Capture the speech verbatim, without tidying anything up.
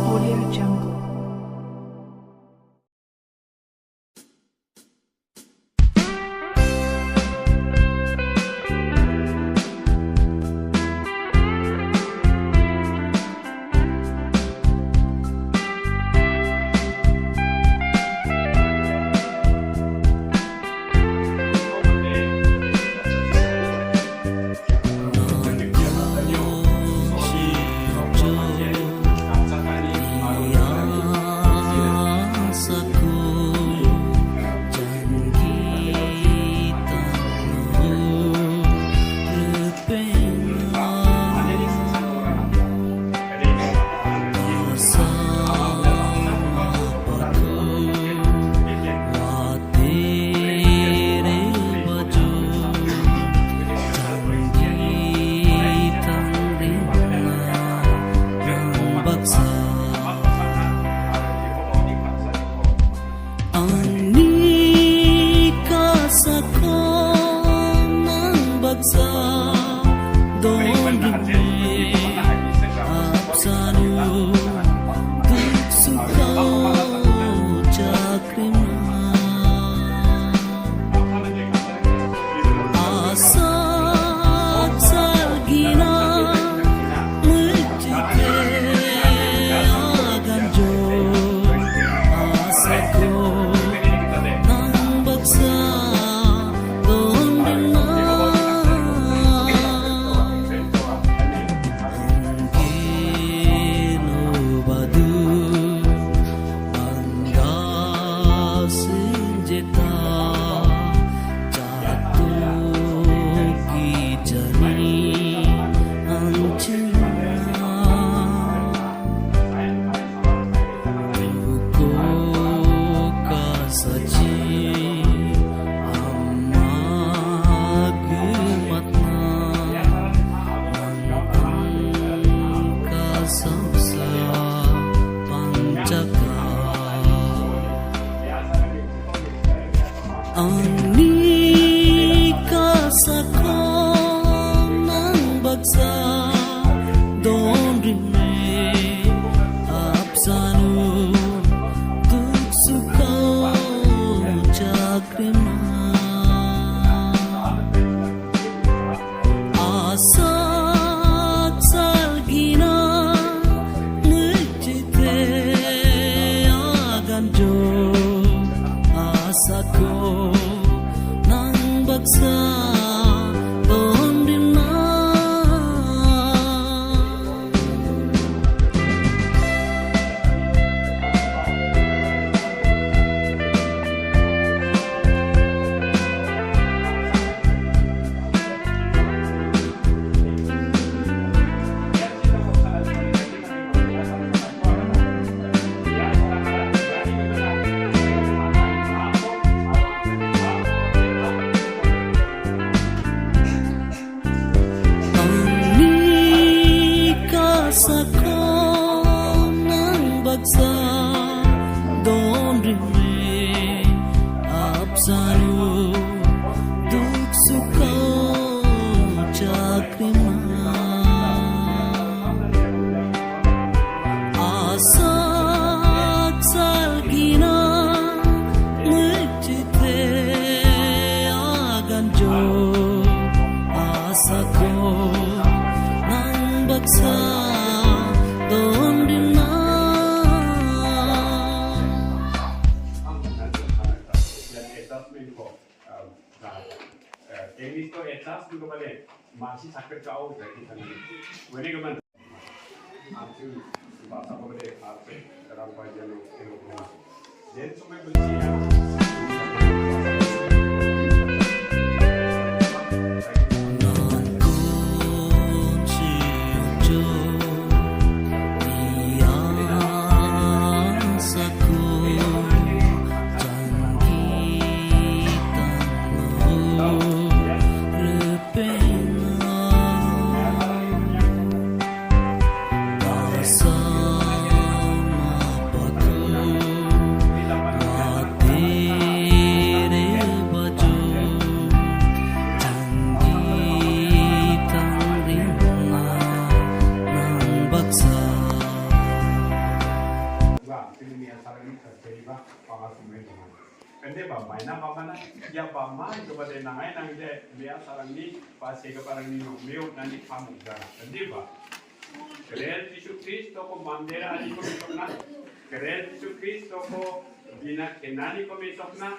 Audio Jungle. Ani kasako nang baksa don rimit apsanu duk suka jakrima. Asak salgina mejite aganjo asako nang baksa don rimit. Angkeno badu angga senjeta jatuh gijani anchina. Duko kasachi amma gumatna, nang angka samsa panchaka. Ani kasako nang baksa don rimit apsanu duk suka jakrima. Asak salgina mejite aganjo asako nang baksa don rimit. Ani kasako nang baksa don rimit apsanu duk suka jakrima. Asak salgina mejite aganjo asako nang baksa don rimit. bang·a songni donga. Indiba maina bamana, ia bama indobade nangai nangde me·asarangni ba segiparangni nokmeo on·ani kam ong·jara. Indiba Gren Jisu Kristoko mandera adiko mesokna, Gren Jisu Kristoko bina kenaniko mesokna,